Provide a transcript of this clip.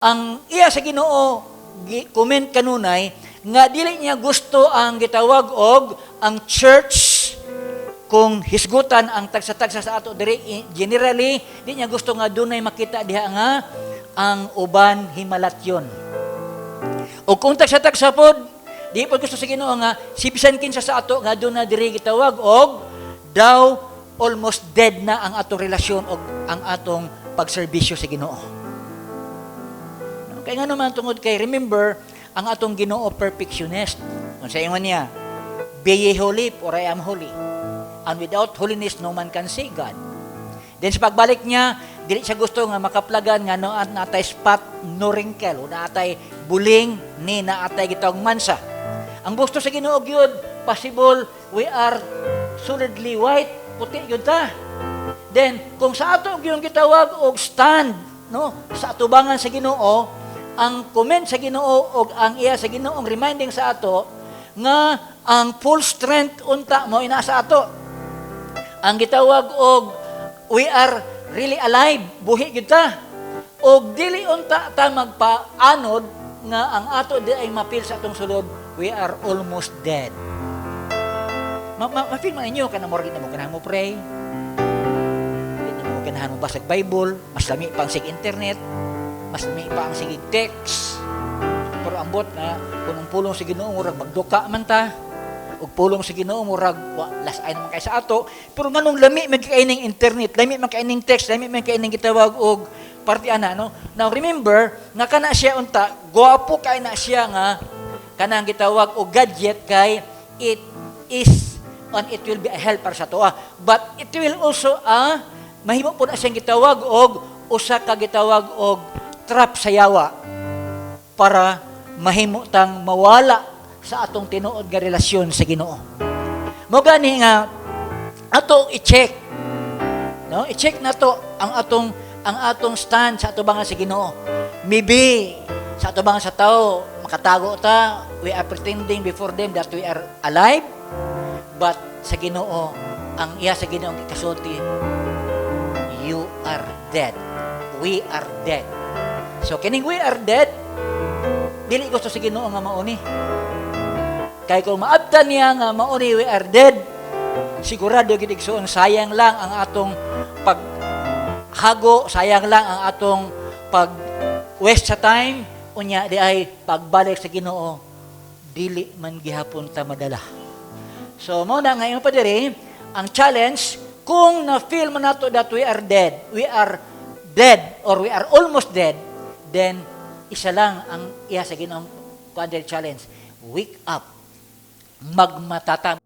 Ang iya sa Ginoo comment kanunay nga dili niya gusto ang gitawag og ang church kung hisgutan ang tagsa-tagsa sa ato diri generally, di niya gusto nga dunay makita diha nga ang uban himalatyon. O kung tagsa-tagsa pod, di pod gusto sa Ginoo nga si bisan kinsa sa ato nga doon na diri gitawag og daw almost dead na ang atong relasyon og ang atong pagserbisyo sa Ginoo. No, kay nga naman tungod kay, remember, ang atong Ginoo perfectionist. Kung sa ingon niya, "Be ye holy, for I am holy." And without holiness, no man can see God. Then sa pagbalik niya, dili siya gusto nga makaplagan nga no at natay spot no wrinkle o naatay buling ni naatay gitawag mansa. Ang gusto sa Ginoo gyud, possible we are solidly white, puti gyud ta. Then kung sa ato gyud gitawag og stand, no, sa atubangan sa Ginoo, ang comment sa Ginoo og ang iya sa Ginoong reminding sa ato nga ang full strength unta mo ina sa ato. Ang gitawag og we are really alive, buhi gyud ta. Og dili unta ta magpaanod nga ang ato di ay ma-feel sa atong sulod, we are almost dead. Ma-feel man ninyo kana murag na mo ganahan mo pray. Di na mo ganahan mo basag Bible, mas lami pa ang sig internet, mas lami pa ang sige text. Pero ambot nga kung ang pulong sa Ginoo murag magduka man ta, ug pulong sa Ginoo murag wa las-ay naman kay sa ato, pero nganong lami man kay ning internet, lami man kay ning text, lami man kay ning gitawag og party ana, no? Now remember nga kana siya unta gwapo kay na siya nga kanang gitawag og gadget kay it is and it will be a help para sa atoa, but it will also mahimo po na siyang gitawag og usa ka gitawag og trap sa yawa para mahimo tang mawala sa atong tinuod nga relasyon sa Ginoo. Mo gani nga ato i-check, no? I-check nato ang atong stand sa atubangan sa Ginoo. Maybe sa atubangan sa tao makatago ta, we are pretending before them that we are alive, but sa Ginoo, ang iya sa Ginoo ang ikasulti, you are dead. We are dead. So kining we are dead, dili gusto sa Ginoo nga mauni. Kay kung maabtan niya nga mauni we are dead, sigurado gid, igsuon, sayang lang ang atong paghago, sayang lang ang atong pag waste sa time, unya di ay pagbalik sa Ginoo, dili man gihapon ta madala. So mo na ngayon pa diri, ang challenge, kung na-feel mo nato that we are dead or we are almost dead, then isa lang ang iya sa Ginoong kuan challenge. Wake up. Magmatata.